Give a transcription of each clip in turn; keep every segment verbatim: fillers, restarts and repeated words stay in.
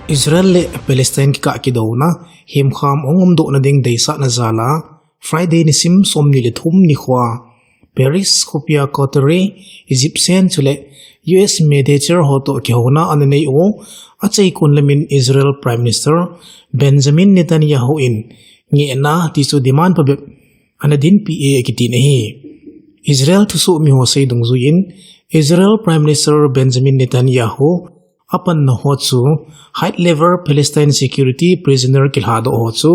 Israel le Palestine kikah kidouna hemkham ahung umdohna ding deisahna jal a, Friday nisim somni le thum nikhoa Paris khopia Qatari, Egyptian chule U S mediator ho toh kihouna ana nei u, achaikon lamin Israel Prime Minister Benjamin Netanyahu in ngehna ti chu demand phabep ana dinpi e akitin ahi. Israel thusoh miho sei dungjuiyin, Israel Prime Minister Benjamin Netanyahu apanna ho chu high level Palestine security prisoner kilhadoh ho chu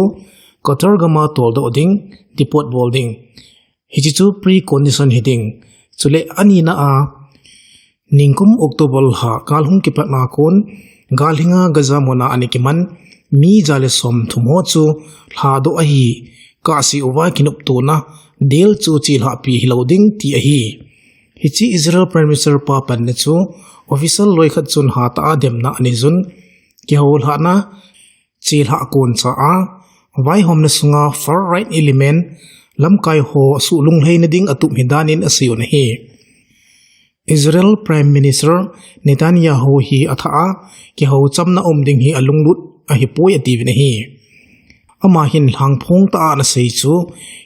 Qatar gama toldoh ding, deport bol ding. Hiche chu precondition hiding. Chule anina a, ningkum October lha gal hung kipatna kon, galhinga Gaza muna ana kiman mi ja le somthum ho chu lhadoh ahi, kahse uva kinoptona deal chu chelhahpi hilou ding ti ahi. Hiche Israel Prime Minister pa panna chu official loikhat chun hatah a demna aneiyun, kihoulhahna chelhah koncha a, vaihomna sunga far right element lamkai ho suhlunglhaina ding atup hidan in aseiyun ahi. Israel Prime Minister Netanyahu hi athah a, kihouchamna um ding hi alunglut ahipoi atiuvin ahi. Ama hin lhangphong tah a anasei chu,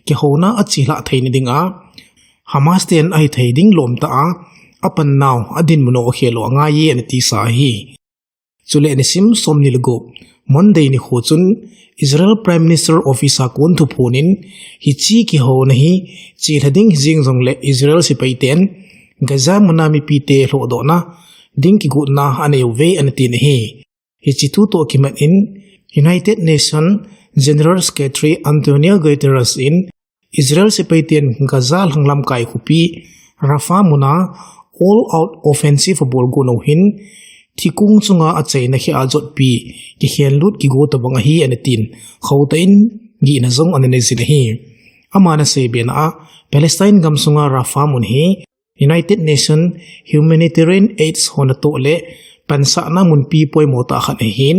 kihouna achelhah theina dinga Hamas ten ahithei ding lomtah a, apannau adinmun u akhel u angaiye anatisa ahi. Chule nisim somni le gup, Monday nikho chun Israel Prime Minister Office a kon thuphon in, hiche kihouna hi chelha ding hijeng jongle Israel sepaiten Gaza muna mipite lhohdohna ding kigotna aneiuve anatin ahi. Hiche thu toh kimat in, United Nations General Secretary Antonio Guterres in Israel sepaiten Gaza lhanglamkai khopi Rafah muna all out offensive abol got u hin, thikong chunga achaina kheh a jotpi kikhenlut kigo tobang ahi anatin, khoutah in gihna jong ananeijin ahi. Ama anasei bena a, Palestine gamsunga Rafah mun hi United Nations Humanitarian Aids ho natoh le pansahna munpi poimo tah khat ahin,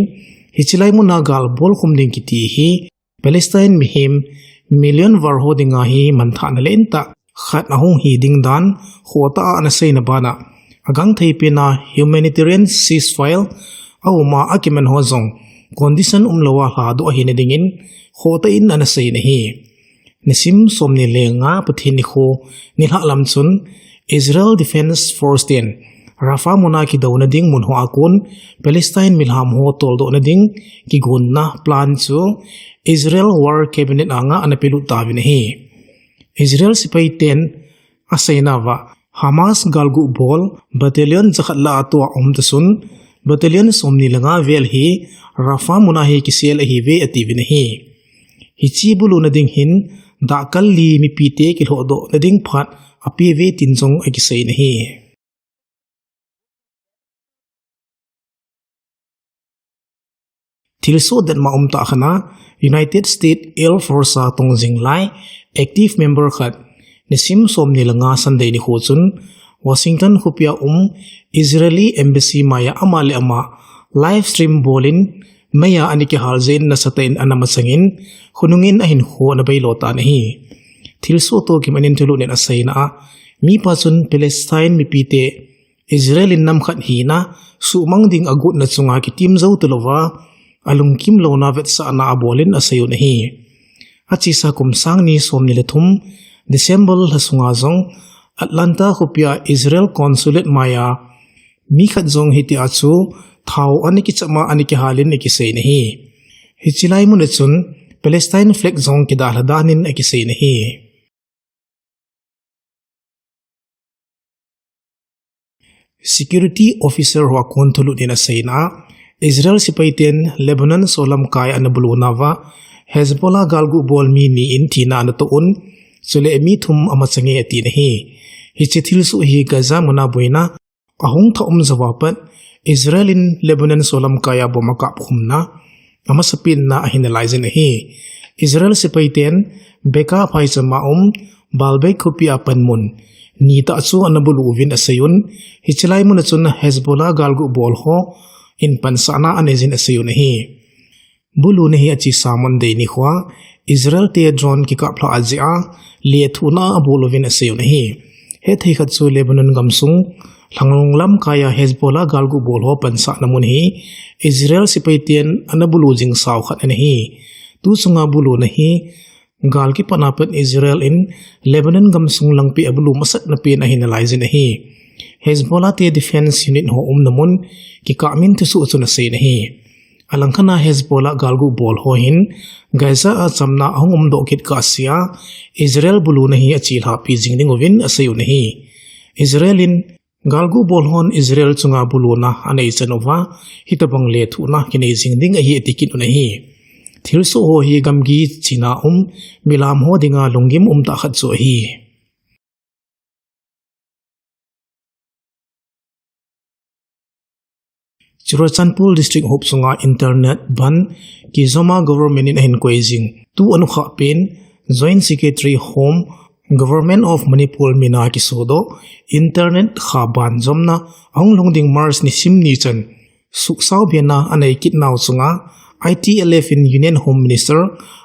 hiche lai muna gal bolkhum ding kiti hi Palestine mihem million val ho dinga hi manthahna lentah khat ahung hi ding dan khotah a anaseina bana, agangthei pena humanitarian ceasefire auma akiman ho jong condition umlouva lhadoh ahina dingin khotah in anaseina ahi. Nisim somni le nga Pathen nikho nilhah lam chun Israel Defense Force ten Rafah muna kidouna ding mun hoa kon Palestine milham ho toldohna ding kigonna plan chu Israel War Cabinet anga anapelut tauvin ahi. Israel sepaiten aseinauva, Hamas galgu bol battalion jakhat lah a atoh a um tachun, battalion somni le nga vel hi Rafah muna hi kisel ahiuve atiuvin ahi. Hiche buluna ding hin, dahkal li mipite kilhohdohna ding phat apeuve tin jong akiseina ahi. Thilsoh detmo umtah khat a, United States Air Force a tongjing lai active member khat, nisim somni le nga Sunday nikho chun, Washington khopia um Israeli Embassy maiya ama le ama live stream bolin, meiya ana kihal jeh in nasatah in ana machangin, khonungin ahinkho ana beilo tan ahi. Thilsoh toh kimat in thulhunin aseina a, mipa chun Palestine mipite Israel in nam khat hina suhmang ding agotna chunga kitim jou talouva, alungkim louna vetsahna abolin aseiyun ahi. Achesa kum sang ni somni le thum December lha sunga jong Atlanta khopia Israel Consulate maiya mi khat jong hitia chu thao ana kichama ana kihalin akiseina ahi. Hiche lai muna chun Palestine flag jong kidalha danin akiseina ahi. Security officer ho a kon thulhunin aseina a, Israel sepaiten Lebanon solamkai ana bulunauva, Hezbollah galgu bol mi ni in thina anatoh un, chule mi thum amachange atin ahi. Hiche thilsoh hi Gaza muna boina ahung thah um jouva pat, Israel in Lebanon solamkai a bomb akapkhumna amasapena ahinalaijin ahi. Israel sepaiten Bekaa phaichama um Baalbek khopia panmun nitah chu ana bulu uvin aseiyun, hiche lai muna chun Hezbollah galgu bol ho in pansahna aneijin aseiyun ahi. Buluna hi achesa Monday nikhoa Israel te drone kikaplhah jeh a lethuhna abol uvin aseiyun ahi. Hethei khat chu Lebanon gamsung Lhanglong lamkaiya Hezbollah galgu bol ho pansahna mun hi Israel sepai ten ana bulu jing sao khat ana hi. Tu chunga buluna hi gal kipat a pat Israel in Lebanon gamsung langpi abulu masatna pen ahi nalaijin ahi. Hezbollah te defense unit ho umna mun kikah min thusoh chun asei nahi. Alangkhat a Hezbollah galgu bol ho hin Gaza a chamna ahung umdoh kit kahsea Israel buluna hi achelhahpi jing ding uvin asei u nahi. Israel in galgu bol hon Israel chunga buluna anei chan uva, hitobang lethuhna kinei jing ding ahi ati kit u nahi. Thilsoh ho hi gamgi china um milam ho dinga lunggim umtah khat chu ahi. Churachandpur District hop sunga internet ban kijoma government in ahin koi jing. Tu anukhah pen Joint Secretary Home, Government of Manipur mina kisodoh internet kha ban jomna ahung lhung ding March nisim ni chan suhsao bena anei kit nau chunga I T L F in Union Home Minister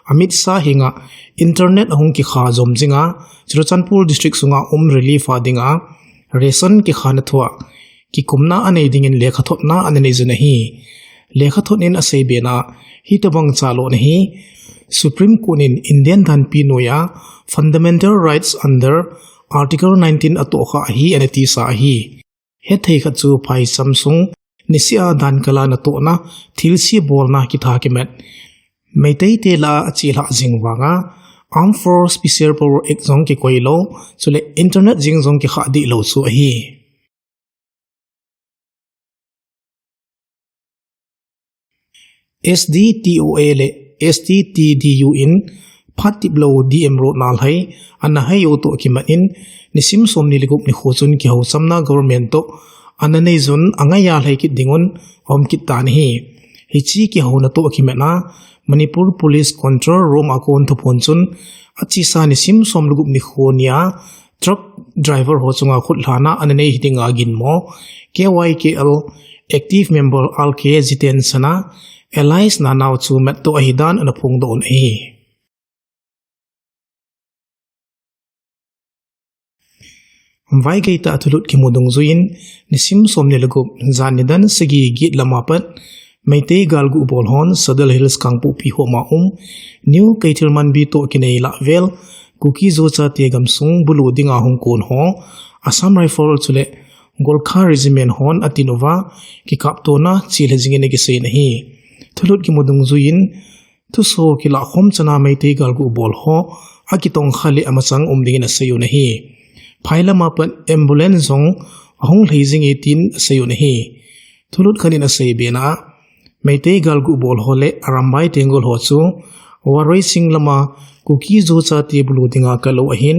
Amit Shah henga internet ahung kikha jom jinga Churachandpur District sunga um relief a dinga ration kikhana thua kikumna anei dingin lekhathotna ana nei jun ahi. Lekhathot in asei bena hitobang chalona hi Supreme Court in Indian danpi noiya fundamental rights under Article nineteen atohkha ahi ana tisa ahi. Hethei khat chu phaicham sung nisea dankala natohna thilse bolna kitha kimat Meitei te lah a achelhah jing vanga Armed Force Special Power Act jong kikoi lou, chule internet jeng jong kikhah deh lou chu ahi. S D T O A le S D T D U in phat tiplou D M road nalhai ana hai u toh kimat in nisim somni le gup nikho chun kihouchamna government toh ana nei jun angaiya lhai kit dingun aum kit tan ahi. Hiche kihouna toh kimat a Manipur Police Control Room a kon thuphon chun achesa nisim som le gup nikho nia truck driver ho chunga khutlhana ana nei hi dinga ginmo K Y K L active member R K Jiten Sana alias Nanao chu mattoh ahidan ana phongdoh un ahi. Vaigeitah thulut kimu dungjuiyin nisim somni le gup jan nidan sagi get lama pat Meitei galgu bol hon Sadar Hills Kangpokpi homa um New Keithelmanbi toh kinei lahvel Kuki-Zo chate gamsung bulu dinga hung kon ho Assam Rifle chule Gorkha Regiment hon atin uva kikaptona chelha jingin akisei nahi. Thulut kimu dungjuiyin thusoh kilahkhom chana Meitei galgu bol ho akitongkha le amachang um dingin asei u nahi. Phai lama pat ambulance jong ahung lhai jinge tin asei u nahi. Thulut khat in asei bena Meitei galgu bol ho le Arambai Tenggol ho chu Waroi Sing lama Kuki-Zo chate bulu dinga kalou ahin,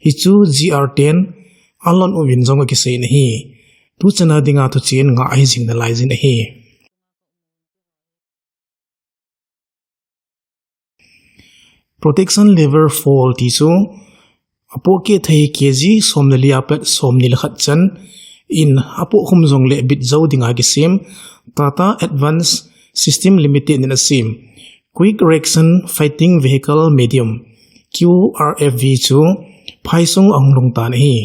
hichu G R ten alon uvin jong akisei nahi. Tuchana dinga thuchen ngah ahi jing nalaijin ahi. Protection level four ti chu apohkeh thei K G somle li a pat somni le khat chan in apohkhum jongle bitjou dinga kisem Tata Advanced System Limited in asem Quick Reaction Fighting Vehicle Medium, Q R F V chu phaisung ahung lhung tan ahi.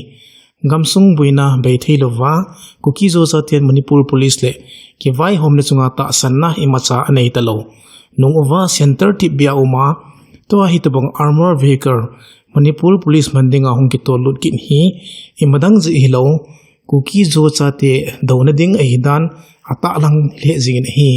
Gamsung boina beithei louva Kuki-Zo chaten Manipur Police le kivaihomna chunga tahsanna imacha anei talou. Nunguva center thipbeh a uma tua hitobang armor vehicle Manipur Police man dinga hung kitollut kit hi imadang jeh hilou Kuki-Zo chate douna ding ahidan atahlang lheh jingin ahi.